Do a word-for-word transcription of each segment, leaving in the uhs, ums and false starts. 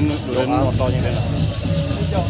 Doa motornya kan. Doa.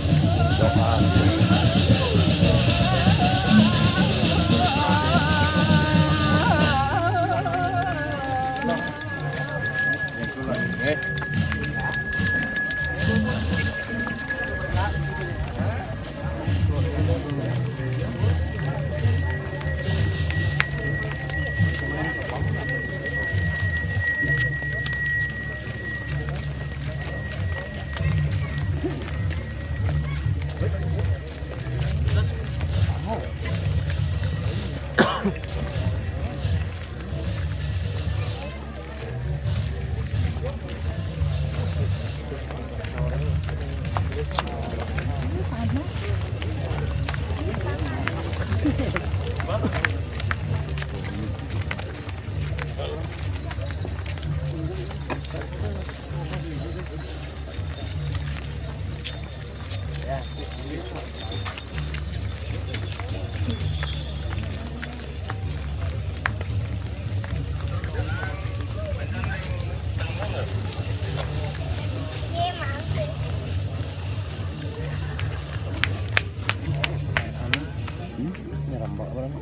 Hmm? Nyerambak apa nama?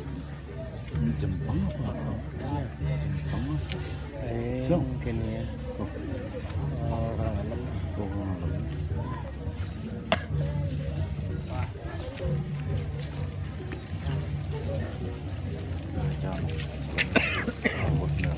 Jempang apa? Iya, Jempang, Mas. Eh, Siang. Mungkin ya. Oh. Oh, orang alam. Oh, orang alam. Nah, Jam. Rambutnya.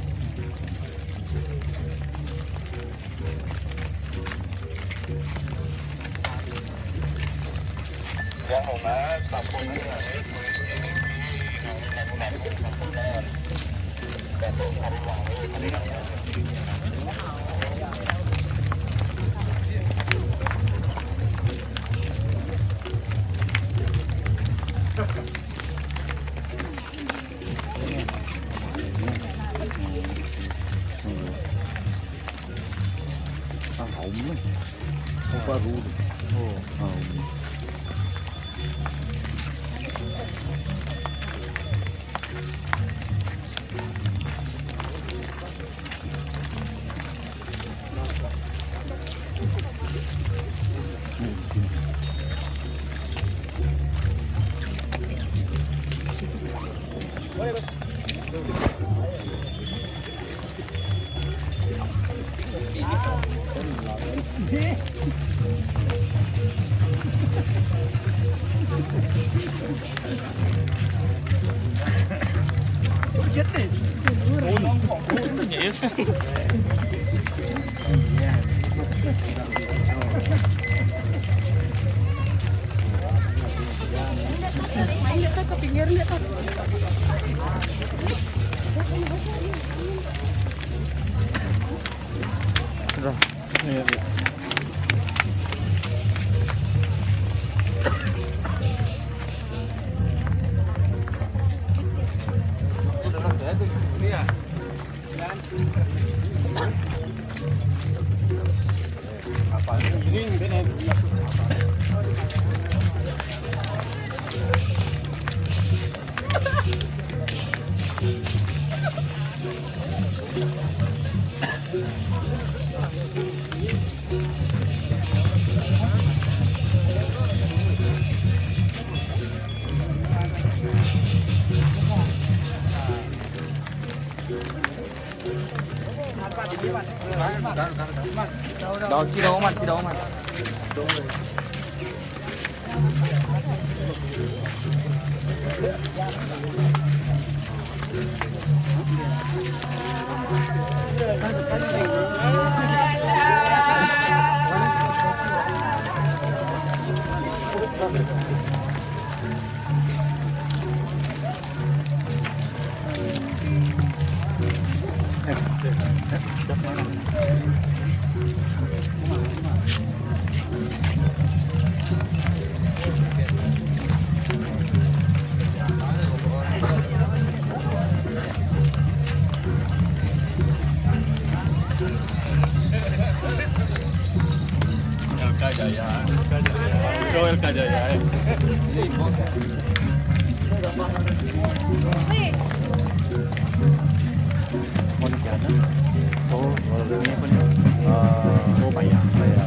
Ah, harum ni. Harum baru tu. Oh, harum. Sudah. Iya, iya. Daun, tidak aman, tidak aman. L K Jaya. Show L K Jaya, eh. Pontianak. Oh, ini apa nih? Eh, oh, Paya. Paya.